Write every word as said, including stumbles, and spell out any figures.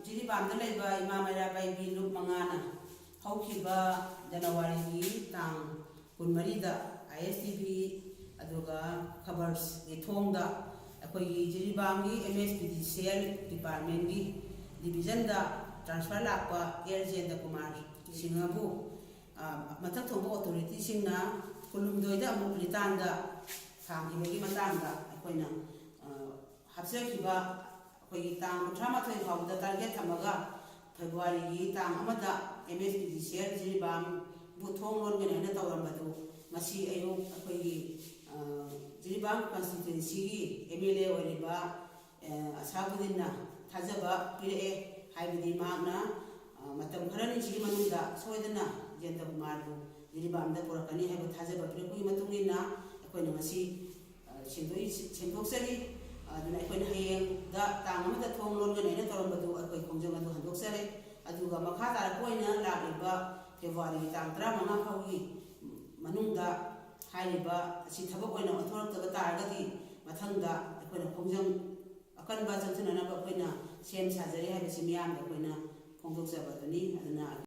ꯖꯤꯔꯤꯕꯥꯝꯗ ꯂꯩꯕ ꯏꯃꯥ ꯃꯩꯔꯥ ꯄꯥꯏꯕꯤ ꯂꯨꯞ ꯃꯉꯥꯅ ꯍꯧꯈꯤꯕ ꯖꯅꯋꯥꯔꯤꯒꯤ ꯇꯥꯡ ꯀꯨꯟꯃꯔꯤꯗ ꯑꯥꯏ ꯑꯦꯁ ꯇꯤ ꯚꯤ ꯑꯗꯨꯒ ꯈꯕꯔꯁꯀꯤ ꯊꯣꯡꯗ ꯑꯩꯈꯣꯏꯒꯤ ꯖꯤꯔꯤꯕꯥꯝꯒꯤ ꯑꯦꯝ ꯑꯦꯁ ꯄꯤ ꯗꯤ ꯁꯤ ꯑꯦꯜ ꯗꯤꯄꯥꯔꯠꯃꯦꯟꯒꯤ ꯗꯤꯕꯤꯖꯟꯗ ꯇ꯭ꯔꯥꯟꯁꯐꯔ ꯂꯥꯛꯄ ꯑꯦꯜ ꯖꯦꯟꯗ ꯀꯨꯃꯥꯔ ꯁꯤꯡꯍꯕꯨ ꯃꯊꯛ ꯊꯣꯡꯕ ꯑꯣꯊꯣꯔꯤꯇꯤꯁꯤꯡꯅ ꯀꯨꯟꯍꯨꯝꯗꯣꯏꯗ ꯑꯃꯨꯛ ꯔꯤꯇꯥꯟꯗ ꯊꯥꯡꯈꯤꯕꯒꯤ ꯃꯇꯥꯡꯗ ꯑꯩꯈꯣꯏꯅ ꯍꯥꯞꯆꯈꯤꯕ ꯑꯩꯈꯣꯏꯒꯤ ꯇꯥꯡ ꯀꯨꯟꯊ꯭ꯔꯥ ꯃꯥꯊꯣꯏ ꯐꯥꯎꯕꯗ ꯇꯥꯔꯒꯦꯠ ꯊꯝꯃꯒ ꯐꯦꯕ꯭ꯔꯨꯋꯥꯔꯤꯒꯤ ꯇꯥꯡ ꯑꯃꯗ ꯑꯦꯝ ꯑꯦꯁ ꯄꯤ ꯗꯤ ꯁꯤ ꯑꯦꯜ ꯖꯤꯔꯤꯕꯥꯝꯕꯨ ꯊꯣꯡ ꯂꯣꯟꯒꯅꯤ ꯍꯥꯏꯅ ꯇꯧꯔꯝꯕꯗꯨ ꯉꯁꯤ ꯑꯌꯨꯛ ꯑꯩꯈꯣꯏꯒꯤ ꯖꯤꯔꯤꯕꯥꯝ ꯀꯟꯁꯇꯤꯇ꯭ꯋꯦꯟꯁꯤꯒꯤ ꯑꯦꯝ ꯑꯦꯜ ꯑꯦ ꯑꯣꯏꯔꯤꯕ ꯑꯁꯥꯕꯨꯗꯤꯟꯅ ꯊꯥꯖꯕ ꯄꯤꯔꯛꯑꯦ꯫ ꯍꯥꯏꯕꯗꯤ ꯃꯍꯥꯛꯅ ꯃꯇꯝ ꯈꯔꯅꯤꯁꯤꯒꯤ ꯃꯅꯨꯡꯗ ꯁꯣꯏꯗꯅ ꯖꯦꯟꯗ ꯀꯨꯃꯥꯔꯕꯨ ꯖꯤꯔꯤꯕꯥꯝꯗ ꯄꯨꯔꯛꯀꯅꯤ ꯍꯥꯏꯕ ꯊꯥꯖꯕ ꯄꯤꯔꯛꯄꯒꯤ ꯃꯇꯨꯡ ꯏꯟꯅ ꯑꯩꯈꯣꯏꯅ ꯉꯁꯤ ꯁꯦꯡꯗꯣꯛꯆꯔꯤ꯫ ꯑꯗꯨꯅ ꯑꯩꯈꯣꯏꯅ ꯍꯌꯦꯡꯗ ꯇꯥꯡ ꯑꯃꯗ ꯊꯣꯡ ꯂꯣꯟꯒꯅꯤ ꯍꯥꯏꯅ ꯇꯧꯔꯝꯕꯗꯨ ꯑꯩꯈꯣꯏ ꯈꯣꯡꯖꯪ ꯑꯗꯨ ꯍꯟꯗꯣꯛꯆꯔꯦ꯫ ꯑꯗꯨꯒ ꯃꯈꯥ ꯇꯥꯔꯛꯄ ꯑꯣꯏꯅ ꯂꯥꯛꯂꯤꯕ ꯐꯦꯕ꯭ꯔꯨꯋꯥꯔꯤꯒꯤ ꯇꯥꯡ ꯇꯔꯥꯃꯉꯥ ꯐꯥꯎꯒꯤ ꯃꯅꯨꯡꯗ ꯍꯥꯏꯔꯤꯕ ꯑꯁꯤ ꯊꯕꯛ ꯑꯣꯏꯅ ꯑꯣꯟꯊꯣꯔꯛꯇꯕ ꯇꯥꯔꯒꯗꯤ ꯃꯊꯪꯗ ꯑꯩꯈꯣꯏꯅ ꯈꯣꯡꯖꯪ ꯑꯀꯟꯕ ꯆꯪꯁꯤꯟꯅꯅꯕ ꯑꯩꯈꯣꯏꯅ ꯁꯦꯝ ꯁꯥꯖꯔꯤ ꯍꯥꯏꯕꯁꯤ ꯃꯤꯌꯥꯝꯗ ꯑꯩꯈꯣꯏꯅ ꯐꯣꯡꯗꯣꯛꯆꯕꯗꯨꯅꯤ꯫ ꯑꯗꯨꯅ